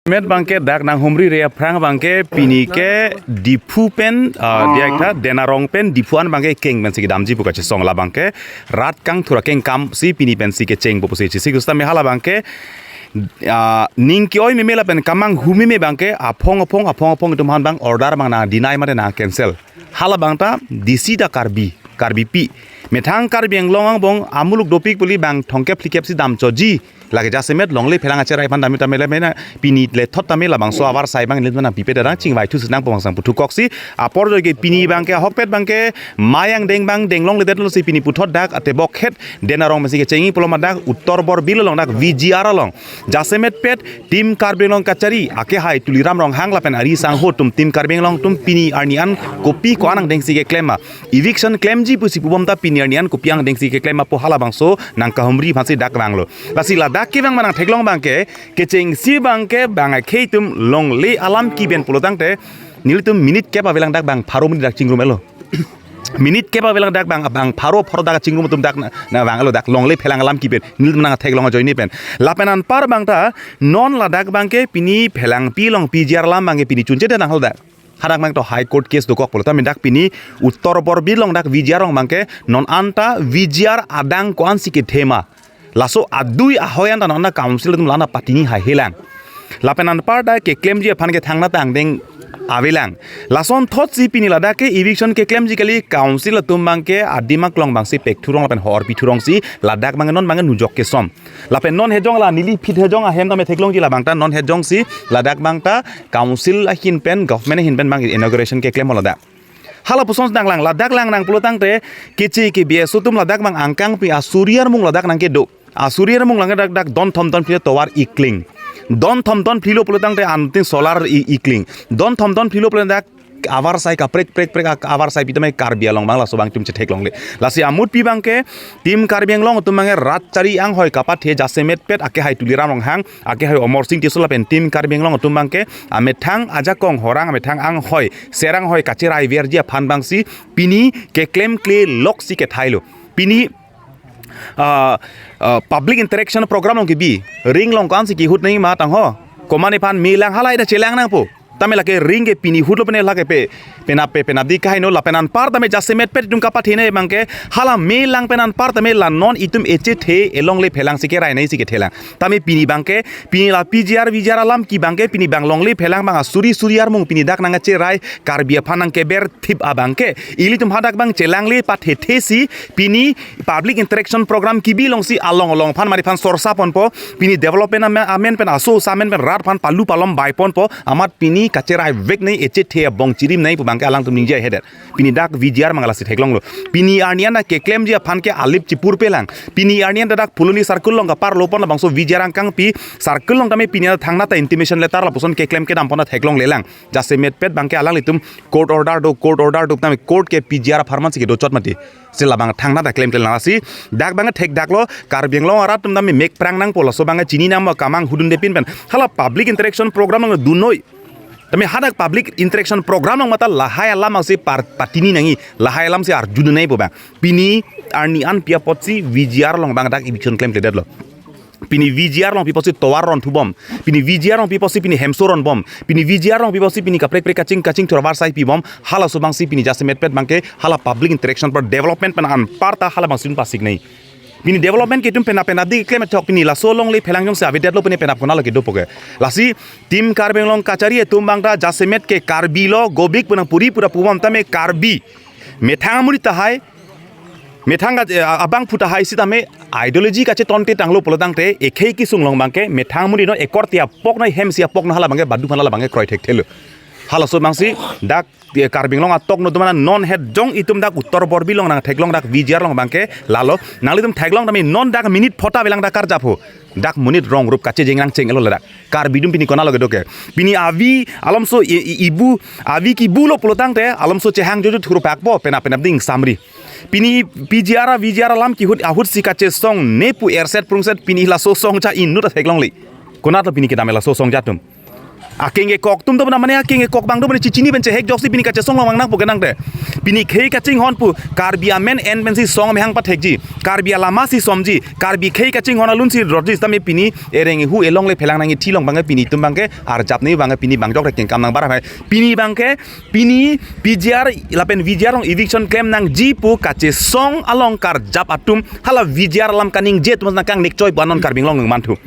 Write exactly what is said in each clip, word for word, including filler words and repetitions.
Met abangke dak nanghumri re aphrang abangke pini ke Diphu pen, ah, diak tha Denarong pen Diphu an abangke keng pensi kedamji pu kachesong, la abangke rat kangthur akeng kam si pini pensi kechengpo pusi chesik, sitame hala abangke, ah, ning ke-oi meme lapen kamanghu meme abangke aphong aphong aphong aphong itum aphan abang order abang nang deny mate nang cancel. Hala abang ta D C ta Karbi, Karbipi. Methang Karbi Anglong angbong amuluk dopik puli bang thomkep phlikep si damchotji. Lake jasemet longle phelang acherai aphan dam tame le mena pini lethot tame labangso avarsai abang nelitum nangpipe, dadang chingvai thu sinang pemangsang puthukok si. Apor joike pini abangke ahokpet abangke mayang deng abang deng longledetlo si pini puthot dak atebok het Denarong pensi kechengji pulo ma dak Uttor Borbil along dak V G R along. Jasemetpet Team Karbi Anglong Kachari akehai Tuliram Ronghang lapen ari sangho atum Team Karbi Anglong atum pini arni an kopi ko-an angdengsi keklem ma, eviction klemji pusi pubom ta pini arni an kopi angdengsi keklem ma pu halabangso nangkahumri aphansi dak vanglo. Lasi ladak kevang ma nangtheklong abangke, kechengsi abangke bang akhei atum longle alam kiben pulo tangte, nelitum minute kep avelang dak bang pharo minute dak chingrum-etlo. Minute kep avelang dak bang, bang pharo pharo dak chingrum atum dak na, nangvanglo dak longle phelang alam kiben. Nelitum nangtheklong ajoine pen. Lapen anpar abang ta non ladak abangke pini phelangpi along V G R alam abangke pini chunche de nanghal dak. Hadak abang to High Court case dokok pulo tame dak pini Uttor Borbil along dak V G R along abangke non anta V G R adang ko-ansi kethe ma, laso adui ahoi anta non anta council atum la-an apatini haihelang. Lapen anpar dak keklemji aphan ke thangnat angdeng avelang. Lason thotsi pini ladak ke eviction keklemji kali, council atum abangke adim aklong abangsi pekthurong lapen horpi thurong si ladak abang non abang nujok kesom. Lapen non hejong la neli phit hejong ahem tame theklongji, labang ta non hejong si ladak abang ta council ahin pen, government ahin pen abang inauguration keklem ladak. Hala puson dang lang, ladak lang nang pulo tangte, keche ke B S O atum ladak abang angkangpi asuri armung ladak nangkedo. Asuri armung lang dak dak don thom don phli tovar ikling. Don thom don phli lo pulo tangte antin solar i-, ikling. Don thom don phli lo pulo dak avarsai kaprek prek prek ak-, avarsai pi tame Karbi along abang laso abang atum chetheklongle. Lasi amutpi abangke Team Karbi Anglong atum abangke rat chari anghoi kapathe jasemetpet akehai Tuliram Ronghang, akehai Omor Sing Tisso lapen Team Karbi Anglong atum abangke amethang ajakong horang amethang anghoi serang hoi kacheraiverji aphan abangsi pini keklemkle loksi kethailo. Pini, ah, ah, public interaction program along kebi, ring along ko-ansi kehut nangji ma tangho. Komatne aphan me lang, halahai ta chelang nangpo. Tame lake ring ke pini hutlo pene lake pe, penap pe, penap di kahaino, lapen anpar tame jasemetpet itum kapathene abangke, hala me lang pen anpar tame la non itum echethe elongle phelangsi kerai nangji si kethelang. Tame pini abangke, pini la P G R, V G R alam ki abangke, pini abang longle phelang abang asuri suri armung pini dak nangkacherai, Karbi aphan nangkeber thip abangke, ilitum hadak abang chelangle pathethe si, pini public interaction program kebi alongsi along along aphan mari aphan sorsa ponpo, pini development amen, amen pen aso amen pen rat aphan palu palom bai ponpo, amat pini kacherai vek nangji, echethe abong chirim nangji pu abangke alangtum ningje hedet. Pini dak V G R abang lasi theklonglo. Pini arni an ta keklemji aphan ke alip chipurpe lang. Pini arni an ta dak Phuloni circle along kaparlo pon labangso V G R angkangpi circle along tame pini an thangnat ta intimation letter lapuson keklem kedam pon ta theklongle lang. Jasemetpet abangke alanglitum court order do, court order do, tame court ke P G R apharman si kedochot mati. Si labang thangnat ta klemkle lang lasi dak abang thekdaklo, Karbi Anglong arat atum tame mek prang nangpo, laso abang chini nangpo, kamang hudun depin pen. Hala public interaction program nang dunoi. Tame hadak public interaction program along mate lahai alam angsi par patini nangji, lahai alam si arjudun nangji pu abang. Pini arni an pi apotsi V G R along abang dak eviction klemkledetlo. Pini V G R along pi apotsi tovar ronthubom. Pini V G R along pi apotsi pini hemso ronbom. Pini V G R along pi apotsi pini kaprek prek kaching kaching thur avarsai pibom. Halaso abangsi pini jasemetpet abangke hala public interaction pro development pen anpar ta hala abangsi un pasik nangji. Pini development ke itum penap penap di klem thok, pini laso longle phelang jongsi avedetlo pini penap konatlo kedopo ke. Lasi Team Karbi Anglong Kachari atum abang ta jasemet ke Karbi lo, gobik pu nangpuri pura pubom tame Karbi. Methang amonit tahai, methang ka, eh, abangphu tahai sitame ideology kachetonte tanglo pulo tangte, ekhei kesung along abangke methang amonit no ekorte apok no hemsi apok no hala abangke badu aphan hala abangke kroi thekthelo. Halaso abangsi dak, eh, Karbi Anglong atok no tumana non het jong itum dak Uttor Borbil along nangtheklong dak V G R along abangke lalo. Nanglitum theklong tame non dak minute phota avelang dak karjapho. Dak monit rong rup kachejeng nangcheng-etlo ladak. Karbi atum pini konatlo kedo ke. Pini avi alomso i, i, ibu, avi kibu lo pulo tangte alomso chehang jojo thur pakpo, penap penap ding samri. Pini P G R, V G R alam kehut ahut si kachesong ne pu erset prungset pini laso song cha inut ta theklongle. Konatlo pini kedam laso song cha atum. Akengkok atum do mane, akengkok abang do mane, chechini pen chehek ajoksi pini kachesong long vang nangpo kenangte. Pini khei kachinghon pu Karbi amen en pensi song amahang pathekji, Karbi alama si somji, Karbi khei kachinghon alun si rotji, sitame pini ereng ehu elongle phelang nangji thilong abangke pini itum abangke arjap ne abangke pini bang jok rek kengkam nang bar hai. Pini abangke pini P G R lapen V G R along eviction klem nangji pu kachesong along karjap atum hala V G R alam kaningje atum nangkangnek choi pu anon Karbi Anglong nangmanthu.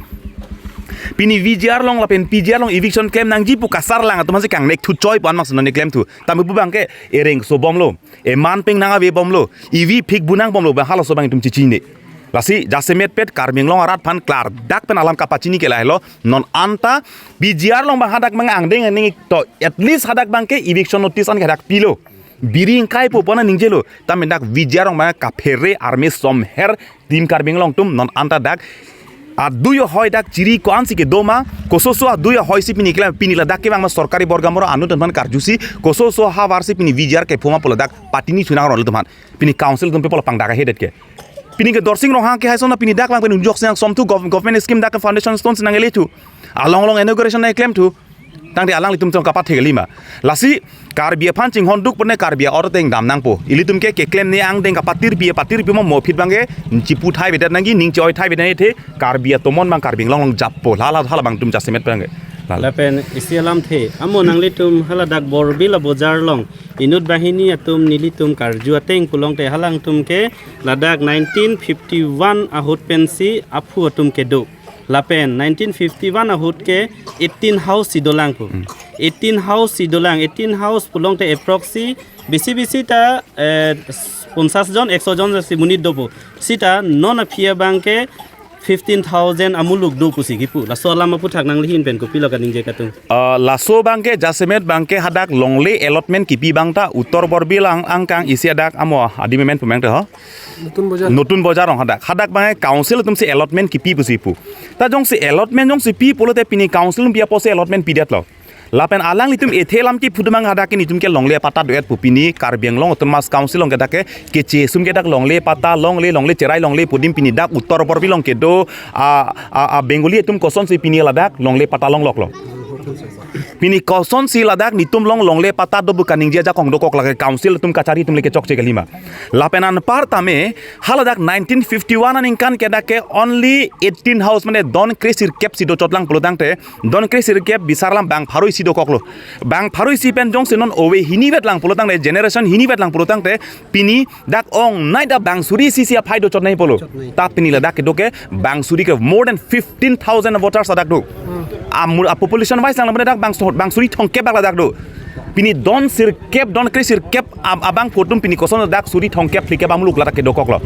Pini V G R along lapen P G R along eviction klem nangji pu kasarlang atum aphansi kangnek thu choi pu an mak si non ne klemthu. Tame pu abangke ereng so bomlo, eman peng nang ave bomlo, ivi phik bunang bomlo, bang halaso abang itum chechini. Lasi jasemet pet Karbi Anglong arat aphan klardak pen alam kapachini ke lahelo, non anta P G R along bang hadak bang angdeng angdeng to, at least hadak abangke eviction notice an hadak pilo. Biri ingkai po pona ningjelo. Tame dak V G R along bang kaphere army somher tim Karbi Anglong atum non anta dak adui ahoi dak chiri ko-ansi kedo ma, kososo adui ahoi si pini kela pini ladak kevang ma sorkari borgamoro anut atum aphan karjusi, kososo havar si pini V G R kepho ma pu ladak patini sunang ron atum aphan. Pini council atum people pangdak ahedet ke. Pini ke Dorsing Ronghang kehai ason pini dak lang pen unjok siang somthu gov-, government scheme dak foundation stone si nang elethu. Along along inauguration nang klemthu. Tangte alanglitum tong kapathek lima. Lasi Karbi aphan chinghon duk pene Karbi aor teng dam nangpo. Ilitum ke keklem ne angdeng kapatir pi patir pi mo mo phit abangke chipu thai bedat nangji, ning choi thai bedat nangji the Karbi atomon abang Karbi Anglong along jappo. Hala hala abang atum jasemet abangke. Hala. Lapen isi alamthe amo nanglitum hala dak Borbil abojar along inut banghini atum nelitum karju ateng pulongte halangtum ke ladak nineteen fifty-one ahut pensi aphu atum kedo. Lapen nineteen fifty-one ahut ke eighteen house si dolang pu. Hmm. Eighteen house si dolang, eighteen house pulongte approx si bisi bisi ta, eh, ponsas jon, ekso jon si monit dopo. Sita non aphi abangke fifteen thousand amuluk do pusi kipu. Laso alam aputhak nangli ahin pen kopilo kaningje kangtung? Ah, laso abangke jasemet abangke hadak longle allotment kipi abang ta Uttor Borbil along angkang isi adak amo adim amen pu mengte ho. Notun Bojar. Notun Bojar along hadak. Hadak abangke council atumsi allotment kipi pusi pu. Ta jongsi allotment jongsi pi pulote pini council atum pi apotsi allotment pidetlo. Lapen alanglitum ethe alam kipu abang hadak ke nelitum ke longle apatta do-et pu pini Karbi Anglong Autonomous Council along ke dak ke kechesum ke dak longle apatta longle longle cherai longle pu adim pini dak Uttor Borbil along kedo a, a, a Bengali atum kosonsi pini ladak longle apatta longloklo. Pini kosonsi ladak nelitum along longle apatta do pu kaningje ajakong dokok lake council atum kachari atum le kechokche kalima. Lapen anpar tame haladak nineteen fifty-one aningkan ke dak ke only eighteen house mane don kre sirkep si dochotlang pulotangte, don kre sirkep bisar alam bang pharo isi dokoklo. Bang pharo isi pen jongsi non ove hini vetlang pulotangte, generation hini vetlang pulotangte, pini dak ongnei dak bang suri isi si aphai dochot nangpo lo. Dochot nangpo. Ta pini ladak kedo ke bang suri ke more than fifteen thousand voters adak do. Hmm. Amul a population wise lang dak bang so-, bang suri thomkep bak ladak do. Pini don sirkep, don kre sirkep ab-, abangphu atum pini koson dak suri thomkep phlikep amuluk ladak ke dokoklo.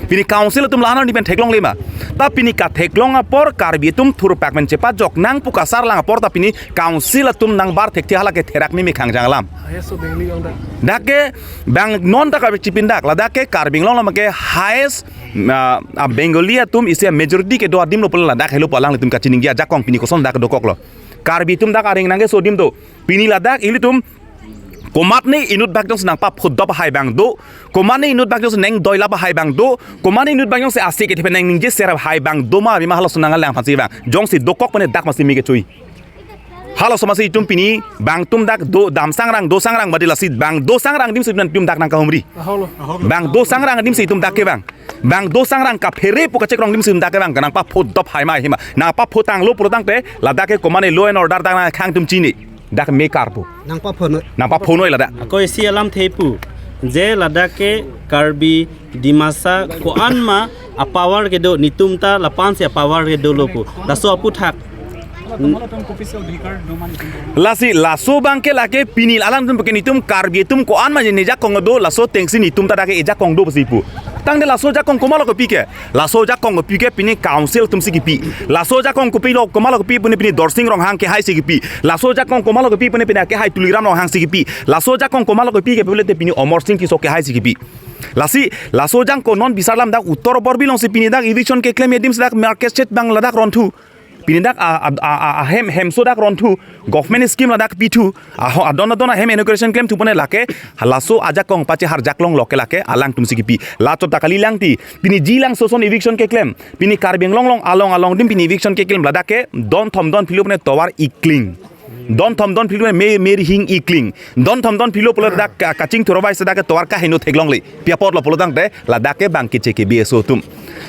Pini council atum la-an arni pen theklongle ma. Ta pini katheklong apor Karbi atum thurpak pen chepajok nang pu kasarlang apor ta pini council atum nangbar thekthe hala ke therak meme khangjang alam. Highest of Bengali along dak. Dak ke bang non ta Karbi chipin dak, ladak ke Karbi Anglong along ke highest, ah, a Bengali atum isi majority kedo adim lo pula ladak helo pu alanglitum kachiningje ajakong pini koson dak dokoklo. Karbi atum dak areng nangkeso adim do. Pini ladak ilitum komatne inut bak jongsi nangpaphodop hai abang do. Komatne inut bak jongsi neng doilap hai abang do. Komatne inut bak jongsi ase kethe pen nang ningje ser hai abang do ma, bima halaso nanglang aphansi abang. Jongsi dokok pene dak masi me kechui. Halaso masi itum pini bang atum dak do dam sangrang do sangrang badi lasi bang do sangrang adim si itum dak nangkahumri. Ahok lo. Bang do sangrang adim si itum dak kevang. Bang do sangrang kaphere pu kachekrong adim si itum dak kevang. Nangpaphodop hai ma hima. Nangpapho tanglo pulotangte ladak ke komatne law and order dak nangkhang atum chini. Dak me karpo. Nangpapho noi. Nangpapho noi ladak. Ako isi alamthe pu. Je ladak ke Karbi Dimasa ko-an ma a power kedo, nelitum ta lapu-ansi a power kedo lo pu. Laso aputhak. Lasi laso abangke lake pini alanglitum pake nelitum Karbi atum ko-an ma je ne jakong do, laso atengsi nelitum ta dak ke ejakong do pusi pu. Tangte laso jakong komatlo kepi ke? Laso jakong kepi ke pini council atumsi kipi. Laso jakong kopilo, komatlo kepi pune pini Dorsing Ronghang kehai si kipi. Laso jakong komatlo kepi pune pini kehai Tuliram Ronghang si kipi. Laso jakong komatlo kepi ke pulote pini Omor Sing Tisso kehai si kipi. Lasi, laso jakong non bisar alam dak Uttor Borbil alongsi pini dak eviction keklem adim si dak market shed abang ladak ronthu. Pini dak a, a, a, a, ahem, hemso dak ronthu, government scheme ladak pithu, a, ho, adon adon ahem inauguration klemthu pone lake, laso ajakong pacheharjak longlo ke lake, alangtumsi kipi. Lachot ta kali lang ti, pini jilang soson eviction keklem, pini Karbi Anglong along, along along adim pini eviction keklem ladak ke, don thom don phli lo pone tovar ikling. Don thom don phli me, me rihing ikling. Don thom don phli lo pulo dak ka-, kachingthur bai seta ke tovar kaheno theklongle. Pi apotlo pulo tangte ladak ke bang Keche Kebi aso atum.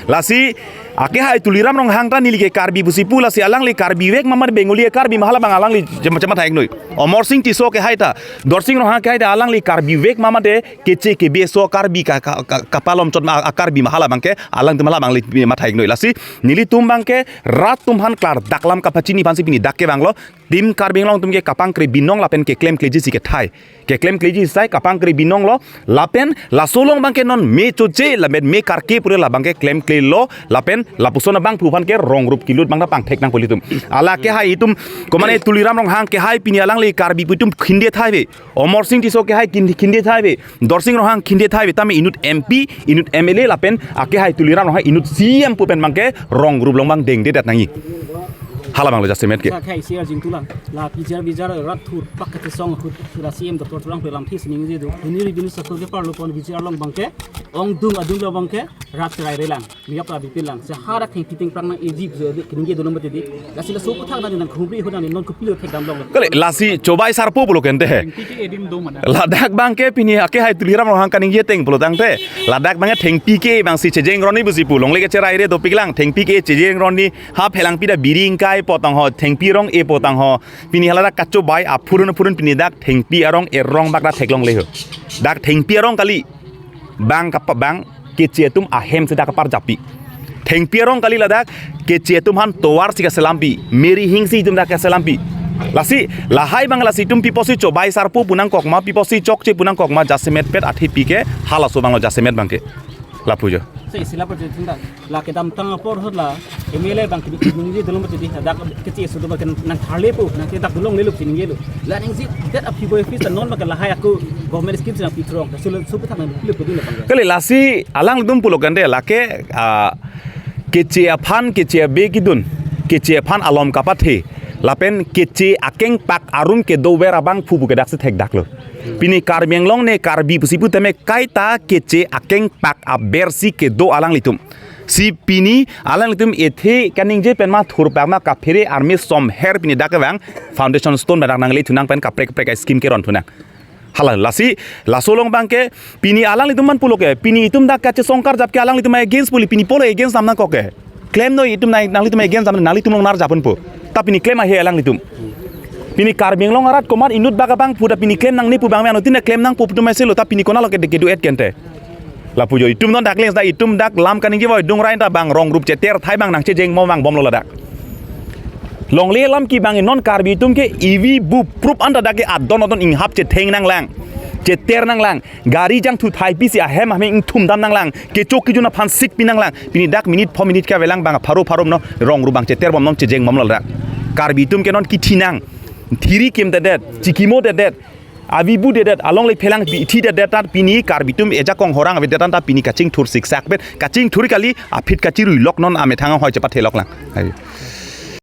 Lasi akehai Tuliram Ronghang ta neli ke Karbi pusi pu, lasi alangli Karbi vek ma mate Bengali Karbi ma hala bang alangli chema chema thainoi. Amarsing Tisso akehai ta, Dorsing Ronghang akehai ta alangli Karbi vek ma mate Keche Kebi aso Karbi ka, ka, ka, kapalom chot ma a Karbi ma hala bang ke alangtum hala bang li ma thainoi. Lasi nelitum bang ke rat atum aphan klardak alam kapachini aphansi pini dak ke bang lo. Team Karbi Anglong atum ke kapangkre binong lapen keklemkleji si kethai. Keklemkleji sai kapangkre binong lo lapen laso along bang ke non me choche lapen me karke pura la bang ke klemkle lo lapen lapuson abangphu aphan ke rong rup kelut bang ta pangthek nangpo ilitum. Hala akehai atum, komane Tuliram Ronghang akehai pini alangli Karbi pu atum khinde thai ave. Amarsing Tisso akehai kin-, khinde thai ave. Dorsing Ronghang khinde thai ave. Tame inut M P, inut M L A lapen akehai Tuliram Ronghang inut C M pu pen bang ke rong rup along bang dengdedet nangji. Hala bang lo jasemet ke. Sa khai si arjing tulang. La P G R V G R rat thur pak kachesong ahut la C M Doctor Tuliram Ronghang lamthe si ningje do. Hini revenue circle ke parlo pon V G R along bang ke ongdung adung lo bang ke rat cherai relang. Miyap ra bipin lang. Sa harak thengpi thengphrang nang ejip jo de kiningje dolong bete de. Lasi laso aputhak nang nang khumri ho nang non kopilo thekdam long. Kali lasi chobai sarpo pulo kente he. Thengpi ke edim do mana. Ladak bang ke pini akehai Tuliram Ronghang kaningje ateng pulo tangte, ladak bang ke thengpi ke bang si chejeng roni pusi pu longle ke cherai re dopik lang. Thengpi ke chejeng roni ha phelang pida biring kai potang ho, thengpi rong-e potang ho. Pini hala dak kachobai aphurun aphurun pini dak thengpi arong erong bak dak theklongle ho. Dak thengpi arong kali. Bang kapa bang Keche atum ahem seta kaparjappi. Thengpi arong kali ladak, Keche atum aphan tovar si kaselampi, me rihing si itum dak kaselampi. Lasi lahai bang lasi itum pi apotsi chobai sarpo pu nangkok ma, pi apotsi chokche pu nangkok ma, jasemet pet athepi ke halaso bang lo jasemet bang ke. Lapu jo. Sa isi lapu jo thunda. La kedamtang apor ahut la M L A bang kini kini di dolong bete di, dak Keche aso do bang ke nang tharle po, nang ke dak dolongle lo, chiningje lo. La ningjedet aphi boy office non bang ke lahai ako government scheme si nangpi throng. Sulo supu thak nang pilo pilo bang ke. Kali lasi alangtum pulo kente lake, ah, Keche aphan, Keche abe kedun, Keche aphan alom kapathe lapen Keche akengpak arum kedover abangphu pu ke dak si thekdak lo. Pini Karbi Anglong ne Karbi pusi pu tame kaita Keche akengpak aber si kedo alanglitum. Si pini alanglitum ethe kaningje pen ma thurpak ma kaphere arme somher pini dak kevang foundation stone badak nangle thunang pen kaprek kaprek scheme keron thunang. Hala lasi laso along bang ke pini alanglitum aphan pulo ke pini itum dak kachesong karjap ke alanglitum against puli pini pulo against nam nangkok ke. Klemnoi itum nang nanglitum against nam nanglitum along nerjap ponpo. Ta pini klem ahe alanglitum. Pini Karbi Anglong arat komat inut bak abangphu ta pini klem nangne pu bang me anuttin ta klem nangpo pu atum ase lo ta pini konatlo ke kedo-et kente. Lapu jo itum non dak leng ta itum dak lam kaningje voi dung rain ta bang rong rup cheter thai bang nangchejeng mo bang bomlo ladak. Longle alam ke bang non Karbi atum ke ivi bu prup anta dak ke adon adon inghap chetheng nanglang. Cheter nanglang. Gari jangthu thai pisi ahem ahem ingthum dam nanglang. Kecho kejun aphan sikpi nanglang. Pini dak minute pho minute ke avelang bang pharo pharo no rong rup bang cheter bom non chejeng bomlo ladak. Karbi atum ke non kithi nang. Thiri kimdedet, chikimodedet. Avi budedet, alongle phelang bi thidedet ta pini Karbi atum ejakong horang avedet ta pini kachingthur siksak bet, kachingthur kali aphi kachirui lok non amethang hoi chepathe lok lang. Hai.